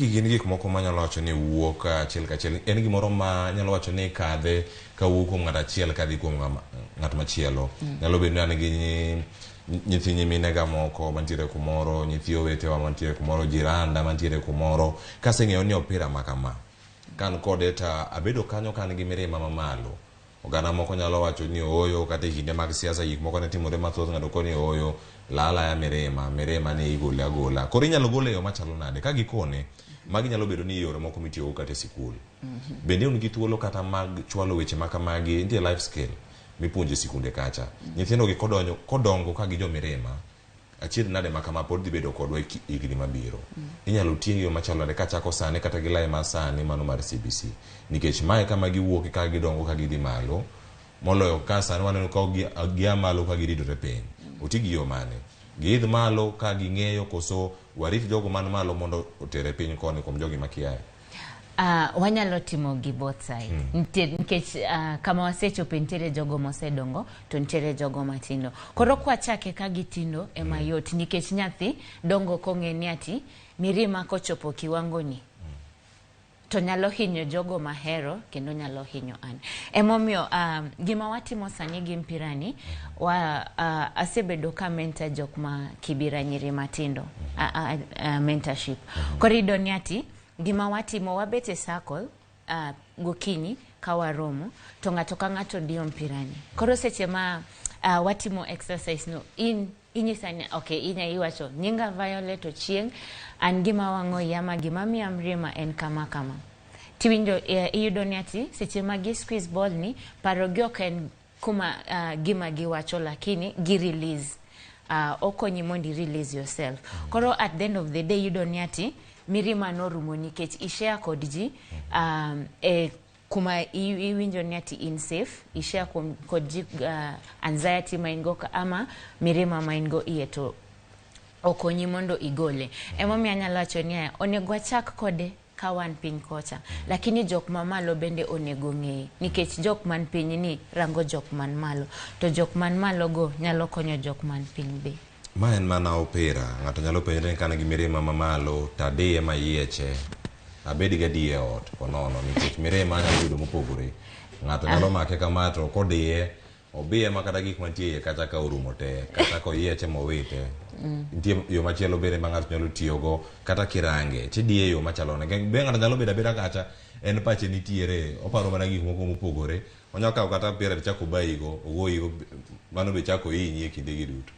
Gin gik moko manyalo wacho ni wuok achiel kachiel. En gimoro ma nyalo wacho ni kadhe kawuok kuom ng'ato achiel kadhi kuom ng'at machielo. Nyalo bedo ni an gi nyithi nyiminega moko mantiere kumoro, nyithi owetewa mantiere kumoro, jiranda mantiere kumoro. Kaseng'eyo ni opira ma kama, ka an kode to abedo kanyo ka an gi mirima mamalo. Oganda moko nyalo wacho ni ooyo kata e kinde mag siasa gik moko ne timore mathoth ng'ato koni ooyo la alaya mirima, mirima ni igole agola. Koro inyalo gole e yo machalo nade? Ka gikone, magi nyalo bedo ni yore moko mitiyogo kata e sikul. Bende un gi thuolo kata mag chwalo weche ma kamagi, nitie life skill mipuonjo e sikunde kacha. Nyithindo gi kodonjo, kodongo ka gi jo mirima, achiedh nade ma kama pod dhi bedo kodwa e higni mabiro. Inyalo tieng' yo machalo nade kachako sani kata gi lai ma sani mano mar CBC. Nikech mae kama giwuoke ka gidongo ka gidhi malo, moloyo ka sani waneno ka gia malo ka giridore piny. Oti gi yo mane? Giidh malo ka ging'eyo koso warit jogo man malo mondo otere piny koni kuom jogi makiaye? Wanyalo timo gi both side. Nitie, nikech kama wasechope nitiere jogo mosedongo to nitiere jogo matindo. Koro kwachake ka gitindo ema yot nikech nyathi dongo kong'e ni ati mirima kochopo kiwango ni to nyalo hinyo jogo mahero kendo nyalo hinyo an. Emomiyo gima watimo sani gi mpira ni wa, asebedo ka mentor jok ma Kibira nyiri matindo mentorship. Koro iyudo ni ati gima watimo wabet e circle gokinyi ka waromo to ng'ato ka ng'ato diyo mpirani. Koro seche ma watimo exercise no in inyisa ni okay inya iwacho nyinga Violet Ochieng' an gima wang'o iya ma gima miya mrima en kama kama. Tiwinjo iyudo ni ati seche ma gi squeeze ball ni paro gi ok en kuma gima giwacho lakini gi release. Okonyi mondo i release yourself. Koro at the end of the day iyudo ni ati mirima norumo nikech i share kod ji e kuma iwinjo ni ati in safe, i share kod ji anxiety ma in go ama mirima ma in go iye to okonyi mondo igole. Emomiyo anyalo wacho niya, onego wachak kode ka wan piny kocha, lakini jok mamalo bende onego ng'eye nikech jok man piny ni rango jok man malo to jok man malo go nyalo konyo jok man piny be. Ma en mana opira, ng'ato nyalo penjre ni ka an gi mirima mamalo to adiye mayieche, abed gadier e ot ponono nikech mirima anyalo yudo mopogore. Ng'ato nyalo make kama to kodiye, obiye ma kata gik mantie iye kacha ka orumo te, kata koyieche mowite. Nitie yo machielo bende ma ng'ato nyalo tiyogo kata kirange, tidiye e yo machalo nade. Be ng'ato nyalo bedo abeda kacha, en pache nitiere, oparo mana gik moko mopogore. Onyalo kawo kata mpira to chako obayigo, ogoyigo, mano be chako ohinyi e kindegi duto.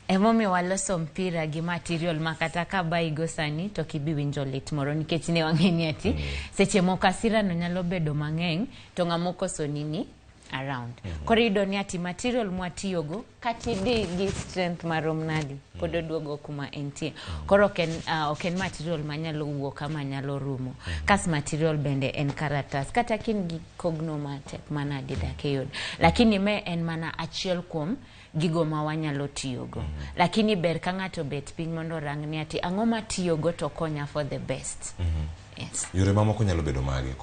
Emomiyo waloso mpira gi material ma kata ka bayigo sani to ok ibi winjo lit moro nikech ne wang'e ni ati seche moko hasira no nyalo bedo mang'eny to ng'ama okosoni ni around. Koro iyudo ni ati material mwatiyogo kata idhi gi strength marom nadi pod oduogo kuma entie. Koro ok en material manyalo wuok ama nyalo rumo. Kas material bende en karatas kata ka in gi kogno matek manadi dak iyud. Lakini me en mana achiel kuom gigo ma wanyalo tiyogo. Lakini ber ka ng'ato obet piny mondo orang ni ati ang'o matiyogo to konya for the best. Yes. Yore mamoko nyalo bedo mage?